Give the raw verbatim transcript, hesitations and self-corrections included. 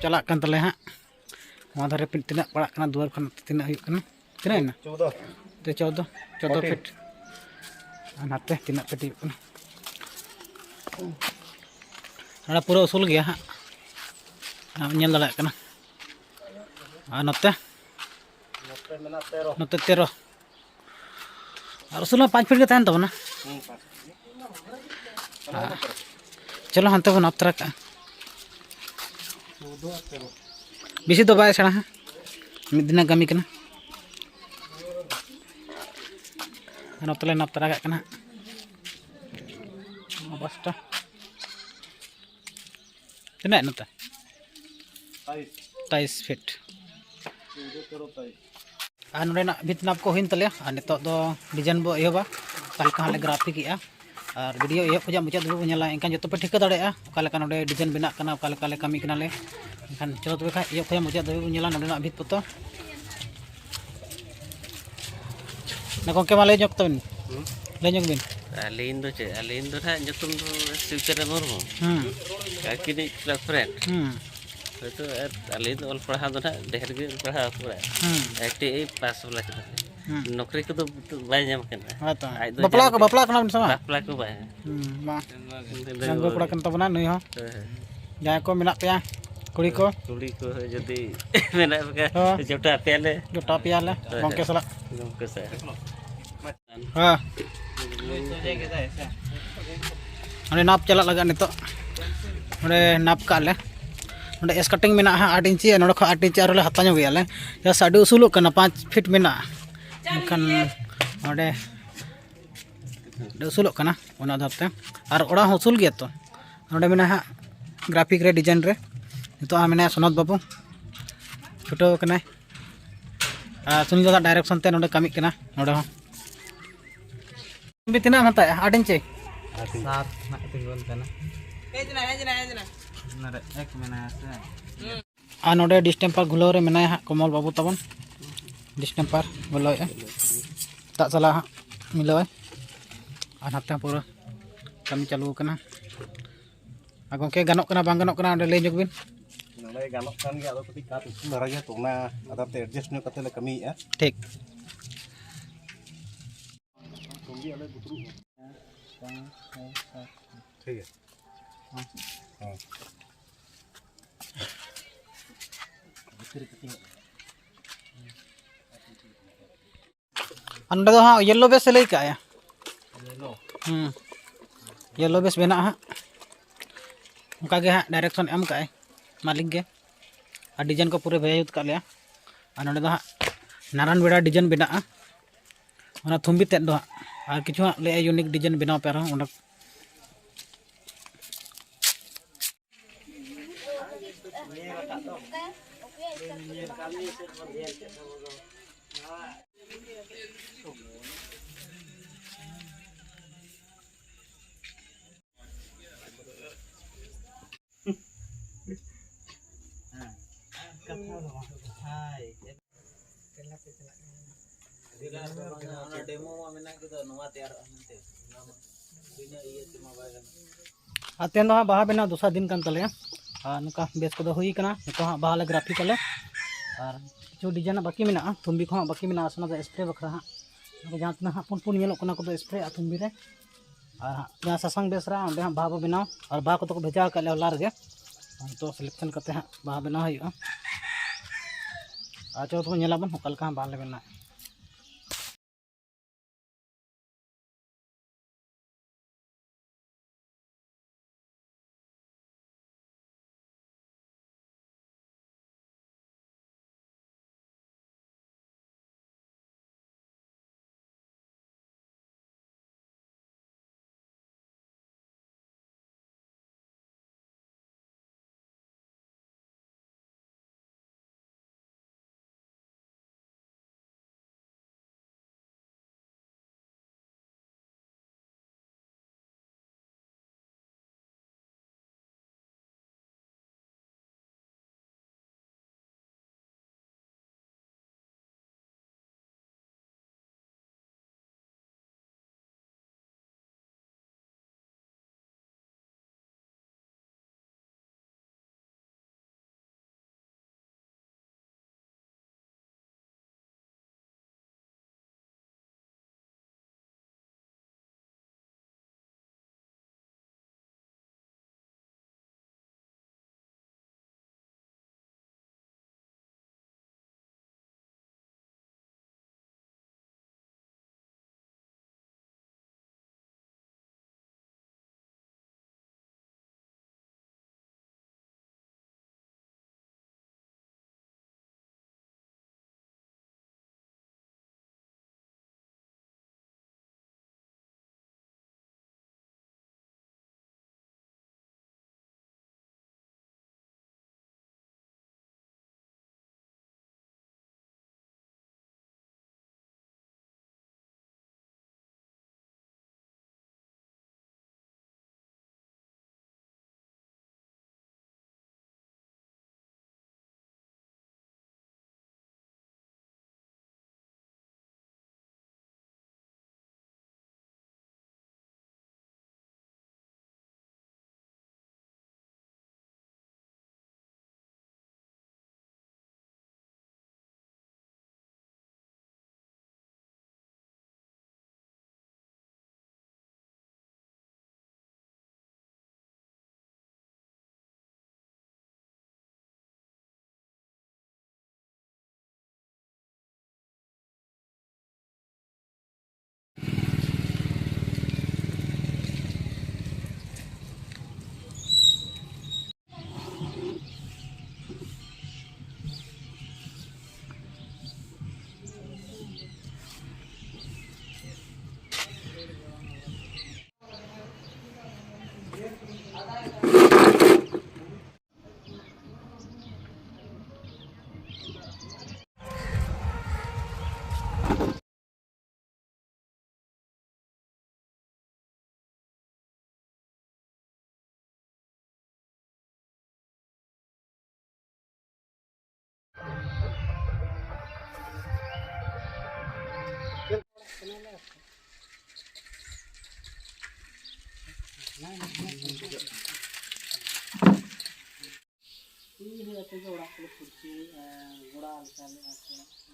ᱪᱟᱞᱟᱜ ᱠᱟᱱ ᱛᱟᱞᱮᱭᱟ ᱦᱟᱸᱜ᱾ ᱱᱚᱣᱟ ᱫᱷᱟᱨᱮ ᱯᱤᱱ ᱛᱤᱱᱟᱹᱜ ᱯᱟᱲᱟᱜ ᱠᱟᱱᱟ, ᱫᱩᱣᱟᱹᱨ ᱠᱷᱚᱱ ᱛᱤᱱᱟᱹᱜ ᱦᱩᱭᱩᱜ ᱠᱟᱱᱟ? ᱛᱤᱱᱟᱹᱜ ᱮᱱᱟ? ᱪᱳᱫᱚ᱾ ᱛᱮ ᱪᱳᱫᱚ, ᱪᱳᱫᱚ ᱯᱷᱤᱴ᱾ ᱟᱨ ᱱᱟᱛᱮ ᱛᱤᱱᱟᱹᱜ ᱯᱷᱤᱴ ᱦᱩᱭᱩᱜ ᱠᱟᱱᱟ? ᱱᱚᱰᱮ ᱯᱩᱨᱟᱹ ᱩᱥᱩᱞ ᱜᱮᱭᱟ ᱦᱟᱸᱜ, ᱧᱮᱞ ᱫᱟᱲᱮᱭᱟᱜ ᱠᱟᱱᱟ᱾ ᱟᱨ ᱱᱚᱛᱮ? ᱱᱚᱛᱮ ᱢᱮᱱᱟᱜ ᱛᱮᱨᱚ᱾ ᱱᱚᱛᱮ ᱛᱮᱨᱚ᱾ ᱟᱨ ᱩᱥᱩᱞ ᱦᱚᱸ ᱯᱟᱸᱪ ᱯᱷᱤᱴ ᱜᱮ ᱛᱟᱦᱮᱱ ᱛᱟᱵᱚᱱᱟ᱾ ᱦᱩᱸ, ᱯᱟᱸᱪ ᱯᱷᱤᱴ ᱜᱮ᱾ ᱟᱨ ᱪᱚᱞᱚ, ᱦᱟᱱᱛᱮ ᱵᱚᱱ ᱱᱟᱯ ᱛᱚᱨᱟ ᱠᱟᱜᱼᱟ᱾ ᱵᱮᱥᱤ ᱫᱚ ᱵᱟᱭ ᱥᱮᱬᱟ ᱦᱟᱸᱜ, ᱢᱤᱫ ᱫᱤᱱᱟᱜ ᱠᱟᱹᱢᱤ ᱠᱟᱱᱟ᱾ ᱱᱚᱛᱮ ᱞᱮ ᱱᱟᱯ ᱛᱚᱨᱟ ᱠᱟᱜ ᱠᱟᱱᱟ ᱦᱟᱸᱜ᱾ ᱚᱵᱚᱥᱛᱟ ᱛᱤᱱᱟᱹᱜ ᱱᱚᱛᱮ? ᱛᱟᱭᱤᱥ᱾ ᱛᱟᱭᱤᱥ ᱯᱷᱤᱴ᱾ ᱟᱨ ᱱᱚᱰᱮᱱᱟᱜ ᱵᱷᱤᱛ ᱱᱟᱯ ᱠᱚ ᱦᱩᱭᱮᱱ ᱛᱟᱞᱮᱭᱟ, ᱟᱨ ᱱᱤᱛᱚᱜ ᱫᱚ ᱰᱤᱡᱟᱭᱤᱱ ᱵᱚ ᱮᱦᱚᱵᱟ, ᱚᱠᱟ ᱞᱮᱠᱟ ᱦᱟᱸᱜ ᱞᱮ ᱜᱨᱟᱯᱷᱤᱠ ᱮᱜᱼᱟ᱾ ᱟᱨ ᱵᱷᱤᱰᱤᱭᱳ ᱮᱦᱚᱵ ᱠᱷᱚᱱᱟᱜ ᱢᱩᱪᱟᱹᱫ ᱫᱷᱟᱹᱵᱤᱡ ᱵᱚ ᱧᱮᱞᱟ, ᱮᱱᱠᱷᱟᱱ ᱡᱚᱛᱚ ᱯᱮ ᱴᱷᱤᱠᱟᱹ ᱫᱟᱲᱮᱭᱟᱜᱼᱟ ᱚᱠᱟ ᱞᱮᱠᱟ ᱱᱚᱰᱮ ᱰᱤᱡᱟᱭᱤᱱ ᱵᱮᱱᱟᱜ ᱠᱟᱱᱟ, ᱚᱠᱟ ᱞᱮᱠᱟ ᱞᱮ ᱠᱟᱹᱢᱤ ᱠᱟᱱᱟᱞᱮ᱾ ᱮᱱᱠᱷᱟᱱ ᱪᱚᱞᱚ ᱛᱚᱵᱮ ᱠᱷᱟᱱ ᱮᱦᱚᱵ ᱠᱷᱚᱱᱟᱜ ᱢᱩᱪᱟᱹᱫ ᱫᱷᱟᱹᱵᱤᱡ ᱵᱚ ᱧᱮᱞᱟ ᱱᱚᱰᱮᱱᱟᱜ ᱵᱷᱤᱛ ᱯᱚᱛᱚ᱾ ᱱᱟ ᱜᱚᱢᱠᱮ, ᱢᱟ ᱞᱟᱹᱭ ᱧᱚᱜ ᱛᱟᱵᱮᱱ᱾ ᱦᱩᱸ? ᱞᱟᱹᱭ ᱧᱚᱜ ᱵᱤᱱ᱾ ᱟᱹᱞᱤᱧ ᱫᱚ ᱪᱮᱫ, ᱟᱹᱞᱤᱧ ᱫᱚ ᱱᱟᱦᱟᱜ ᱧᱩᱛᱩᱢ ᱫᱚ ᱥᱤᱵᱪᱚᱨᱚᱱ ᱢᱩᱨᱢᱩ᱾ ᱦᱩᱸ᱾ ᱠᱟᱹᱠᱤᱱᱤᱡ ᱠᱞᱟᱥ ᱯᱷᱨᱮᱱᱰ᱾ ᱦᱩᱸ᱾ ᱦᱳᱭᱛᱳ ᱟᱨ ᱟᱹᱞᱤᱧ ᱫᱚ ᱚᱞ ᱯᱟᱲᱦᱟᱣ ᱫᱚ ᱱᱟᱦᱟᱜ ᱰᱷᱮᱨ ᱜᱮ ᱚᱞ ᱯᱟᱲᱦᱟᱣ ᱠᱟᱱᱟ᱾ ᱦᱩᱸ᱾ ᱟᱭ ᱴᱤ ᱟᱭ ᱯᱟᱥ ᱵᱟᱞᱟ ᱠᱟᱱᱟᱞᱤᱧ᱾ ᱦᱩᱸ᱾ ᱱᱚᱠᱨᱤ ᱠᱚᱫᱚ ᱵᱟᱭ ᱧᱟᱢ ᱠᱟᱱᱟ᱾ ᱦᱳᱭ ᱛᱚ᱾ ᱟᱡ ᱫᱚ ᱵᱟᱯᱞᱟ ᱡᱟᱦᱟᱸ ᱠᱚ, ᱞᱮᱠᱟ ᱵᱟᱯᱞᱟ ᱠᱟᱱᱟ ᱵᱤᱱ ᱥᱮ ᱵᱟᱝ? ᱵᱟᱯᱞᱟ ᱠᱚ ᱵᱟᱭ᱾ ᱦᱩᱸ, ᱵᱟᱝ᱾ ᱰᱟᱺᱜᱩᱣᱟᱹ ᱰᱟᱺᱜᱩᱣᱟᱹ ᱠᱚᱲᱟ ᱠᱟᱱ ᱛᱟᱵᱚᱱᱟ ᱱᱩᱭ ᱦᱚᱸ᱾ ᱦᱳᱭ, ᱦᱳᱭ᱾ ᱡᱟᱦᱟᱸᱭ ᱠᱚ ᱢᱮᱱᱟᱜ ᱯᱮᱭᱟ, ᱠᱩᱲᱤ ᱠᱚ᱾ ᱠᱩᱲᱤ ᱠᱚ ᱡᱩᱫᱤ ᱢᱮᱱᱟᱜ ᱯᱮᱭᱟ, ᱦᱚᱸ᱾ ᱡᱚᱴᱟᱣ ᱯᱮᱭᱟᱞᱮ᱾ ᱡᱚᱴᱟᱣ ᱯᱮᱭᱟᱞᱮ, ᱦᱳᱭ, ᱜᱚᱢᱠᱮ ᱦᱳᱭ᱾ ᱥᱟᱞᱟᱜ᱾ ᱜᱚᱢᱠᱮ ᱥᱟᱞᱟᱜ᱾ ᱦᱮᱸ᱾ ᱚᱸᱰᱮ ᱱᱟᱯ ᱪᱟᱞᱟᱜ ᱞᱟᱜᱟᱜ ᱱᱤᱛᱚᱜ᱾ ᱚᱸᱰᱮ ᱱᱟᱯ ᱠᱟᱜ ᱞᱮ᱾ ᱚᱸᱰᱮ ᱮᱥ ᱠᱟᱴᱤᱝ ᱢᱮᱱᱟᱜᱼᱟ ᱦᱟᱸᱜ, ᱟᱴ ᱤᱧᱪᱤ, ᱟᱨ ᱱᱚᱰᱮ ᱠᱷᱚᱱ ᱟᱴ ᱤᱧᱪᱤ ᱟᱨᱦᱚᱸ ᱞᱮ ᱦᱟᱛᱟᱣ ᱧᱚᱜ ᱜᱮᱭᱟ ᱞᱮ᱾ ᱪᱮᱫᱟᱜ ᱥᱮ ᱟᱹᱰᱤ ᱩᱥᱩᱞᱚᱜ ᱠᱟᱱᱟ, ᱯᱟᱸᱪ ᱯᱷᱤᱴ ᱢᱮᱱᱟᱜᱼᱟ᱾ ᱢᱮᱱᱠᱷᱟᱱ ᱚᱸᱰᱮ ᱟᱹᱰᱤ ᱩᱥᱩᱞᱚᱜ ᱠᱟᱱᱟ, ᱚᱱᱟ ᱟᱫᱷᱟᱨ ᱛᱮ᱾ ᱟᱨ ᱚᱲᱟᱜ ᱦᱚᱸ ᱩᱥᱩᱞ ᱜᱮᱭᱟ ᱛᱚ᱾ ᱱᱚᱰᱮ ᱢᱮᱱᱟᱜᱼᱟ ᱦᱟᱸᱜ ᱜᱨᱟᱯᱷᱤᱠ ᱨᱮ, ᱰᱤᱡᱟᱭᱤᱱ ᱨᱮ᱾ ᱱᱤᱛᱚᱜ ᱦᱟᱸᱜ ᱢᱮᱱᱟᱭᱟ ᱥᱚᱱᱚᱛ ᱵᱟᱹᱵᱩ, ᱪᱷᱩᱴᱟᱹᱣ ᱟᱠᱟᱱᱟᱭ᱾ ᱟᱨ ᱥᱩᱱᱤᱞ ᱫᱟᱫᱟ ᱰᱟᱭᱨᱮᱠᱥᱚᱱ ᱛᱮ ᱱᱚᱰᱮ ᱠᱟᱹᱢᱤᱜ ᱠᱟᱱᱟ, ᱱᱚᱰᱮ ᱦᱚᱸ᱾ ᱵᱤᱱ ᱛᱤᱱᱟᱹᱜ ᱮᱢ ᱦᱟᱛᱟᱣᱮᱜᱼᱟ? ᱟᱴ ᱤᱧᱪᱤ? ᱥᱟᱛ ᱱᱟᱜ ᱛᱤᱸᱜᱩᱱ ᱠᱟᱱᱟ᱾ ᱚᱱᱟᱨᱮ ᱮᱠ ᱢᱮᱱᱟᱭᱟ ᱥᱮ? ᱟᱨ ᱱᱚᱰᱮ ᱰᱤᱥᱴᱮᱢᱯᱟᱨ ᱜᱷᱩᱞᱟᱹᱣ ᱨᱮ ᱢᱮᱱᱟᱭᱟ ᱦᱟᱸᱜ ᱠᱚᱢᱚᱞ ᱵᱟᱹᱵᱩ ᱛᱟᱵᱚᱱ, ᱰᱤᱥᱴᱮᱢᱯᱟᱨ ᱜᱷᱩᱞᱟᱹᱣᱮᱫᱼᱟ᱾ ᱫᱟᱜ ᱥᱟᱞᱟᱜ ᱦᱟᱸᱜ ᱢᱤᱞᱟᱹᱣᱟᱭ᱾ ᱟᱨ ᱱᱟᱛᱮ ᱦᱚᱸ ᱯᱩᱨᱟᱹ ᱠᱟᱹᱢᱤ ᱪᱟᱹᱞᱩ ᱟᱠᱟᱱᱟ᱾ ᱟᱨ ᱜᱚᱢᱠᱮ, ᱜᱟᱱᱚᱜ ᱠᱟᱱᱟ ᱵᱟᱝ ᱜᱟᱱᱚᱜ ᱠᱟᱱᱟ, ᱚᱸᱰᱮ ᱞᱟᱹᱭ ᱧᱚᱜ ᱵᱤᱱ᱾ ᱱᱚᱰᱮ ᱜᱟᱱᱚᱜ ᱠᱟᱱ ᱜᱮᱭᱟ, ᱟᱫᱚ ᱠᱟᱹᱴᱤᱡ ᱠᱟᱴ ᱩᱥᱩᱞ ᱫᱷᱟᱨᱟ ᱜᱮᱭᱟ ᱛᱚ, ᱚᱱᱟ ᱟᱫᱟᱨ ᱛᱮ ᱮᱰᱡᱟᱥᱴ ᱧᱚᱜ ᱠᱟᱛᱮ ᱞᱮ ᱠᱟᱹᱢᱤᱭᱮᱫᱼᱟ᱾ ᱴᱷᱤᱠ᱾ ᱴᱷᱤᱠ ᱜᱮᱭᱟ᱾ ᱦᱮᱸ᱾ ᱟᱨ ᱱᱚᱸᱰᱮ ᱫᱚ ᱦᱟᱸᱜ ᱭᱮᱞᱳ ᱵᱮᱥ ᱮ ᱞᱟᱹᱭ ᱠᱟᱜᱼᱟ᱾ ᱦᱩᱸ, ᱭᱮᱞᱳ ᱵᱮᱥ ᱵᱮᱱᱟᱜᱼᱟ ᱦᱟᱸᱜ᱾ ᱚᱱᱠᱟ ᱜᱮ ᱦᱟᱸᱜ ᱰᱟᱭᱨᱮᱠᱥᱚᱱ ᱮᱢ ᱠᱟᱜᱼᱟᱭ ᱢᱟᱹᱞᱤᱠ ᱜᱮ᱾ ᱟᱨ ᱰᱤᱡᱟᱭᱤᱱ ᱠᱚ ᱯᱩᱨᱟᱹ ᱵᱷᱮᱡᱟ ᱡᱩᱛ ᱠᱟᱜ ᱞᱮᱭᱟ᱾ ᱟᱨ ᱱᱚᱸᱰᱮ ᱫᱚ ᱦᱟᱸᱜ ᱱᱟᱨᱟᱱ ᱵᱮᱲᱟ ᱰᱤᱡᱟᱭᱤᱱ ᱵᱮᱱᱟᱜᱼᱟ᱾ ᱚᱱᱟ ᱛᱷᱩᱢᱵᱤ ᱛᱮᱫ ᱫᱚ ᱦᱟᱸᱜ᱾ ᱟᱨ ᱠᱤᱪᱷᱩ ᱦᱟᱸᱜ ᱞᱟᱹᱭᱟ ᱤᱭᱩᱱᱤᱠ ᱰᱤᱡᱟᱭᱤᱱ ᱵᱮᱱᱟᱣ ᱯᱮ ᱟᱨᱦᱚᱸ ᱚᱸᱰᱮ᱾ ᱚᱱᱟ ᱰᱮᱢᱳ ᱢᱟ ᱢᱮᱱᱟᱜ ᱜᱮ, ᱱᱚᱣᱟ ᱛᱮᱭᱟᱨᱚᱜᱼᱟ ᱢᱮᱱᱛᱮ, ᱚᱱᱟ ᱢᱟ ᱵᱤᱱᱟᱹ ᱤᱭᱟᱹ ᱛᱮᱢᱟ ᱵᱟᱭ ᱜᱟᱱᱚᱜᱼᱟ᱾ ᱟᱨ ᱛᱮᱦᱮᱧ ᱫᱚ ᱦᱟᱸᱜ ᱵᱟᱦᱟ ᱵᱮᱱᱟᱣ ᱫᱚᱥᱟᱨ ᱫᱤᱱ ᱠᱟᱱ ᱛᱟᱞᱮᱭᱟ᱾ ᱟᱨ ᱱᱚᱝᱠᱟ ᱵᱮᱥ ᱠᱚᱫᱚ ᱦᱩᱭ ᱠᱟᱱᱟ᱾ ᱱᱤᱛᱚᱜ ᱦᱟᱸᱜ ᱵᱟᱦᱟ ᱞᱮ ᱜᱨᱟᱯᱷᱤᱠ ᱟᱞᱮ᱾ ᱟᱨ ᱠᱤᱪᱷᱩ ᱰᱤᱡᱟᱭᱤᱱ ᱦᱟᱸᱜ ᱵᱟᱹᱠᱤ ᱢᱮᱱᱟᱜᱼᱟ, ᱛᱷᱩᱢᱵᱤ ᱠᱚᱦᱚᱸ ᱵᱟᱹᱠᱤ ᱢᱮᱱᱟᱜᱼᱟ, ᱚᱱᱟ ᱫᱚ ᱥᱯᱨᱮ ᱵᱟᱠᱷᱨᱟ ᱦᱟᱸᱜ᱾ ᱚᱱᱟ ᱠᱚ ᱡᱟᱦᱟᱸ ᱛᱤᱱᱟᱹᱜ ᱦᱟᱸᱜ ᱯᱩᱱ ᱯᱩᱱ ᱧᱮᱞᱚᱜ ᱠᱟᱱᱟ, ᱠᱚᱫᱚ ᱥᱯᱨᱮ ᱟᱨ ᱛᱷᱩᱢᱵᱤ ᱨᱮ᱾ ᱟᱨ ᱦᱟᱸᱜ ᱡᱟᱦᱟᱸ ᱥᱟᱥᱟᱝ ᱵᱮᱥ ᱨᱮ, ᱚᱸᱰᱮ ᱦᱟᱸᱜ ᱵᱟᱦᱟ ᱵᱚ ᱵᱮᱱᱟᱣ, ᱟᱨ ᱵᱟᱦᱟ ᱠᱚᱫᱚ ᱠᱚ ᱵᱷᱮᱡᱟ ᱟᱠᱟᱫ ᱞᱮᱭᱟ ᱦᱚᱞᱟ ᱨᱮᱜᱮ᱾ ᱱᱤᱛᱚᱜ ᱥᱤᱞᱮᱠᱥᱚᱱ ᱠᱟᱛᱮ ᱦᱟᱸᱜ ᱵᱟᱦᱟ ᱵᱮᱱᱟᱣ ᱦᱩᱭᱩᱜᱼᱟ᱾ ᱟᱨ ᱪᱚ ᱛᱚᱵᱮ ᱧᱮᱞᱟᱵᱚᱱ ᱚᱠᱟ ᱞᱮᱠᱟ ᱦᱟᱸᱜ ᱵᱟᱦᱟ ᱞᱮ ᱵᱮᱱᱟᱣᱟ᱾ ᱤᱧ ᱞᱟᱹᱭ ᱟᱯᱮ ᱜᱮ ᱚᱲᱟᱜ ᱠᱚᱞᱮ ᱯᱷᱩᱨᱪᱟᱹᱭᱮᱫᱼᱟ, ᱜᱚᱲᱟ ᱞᱮᱠᱟ ᱞᱮ ᱟᱨ ᱚᱲᱟᱜ ᱠᱚ᱾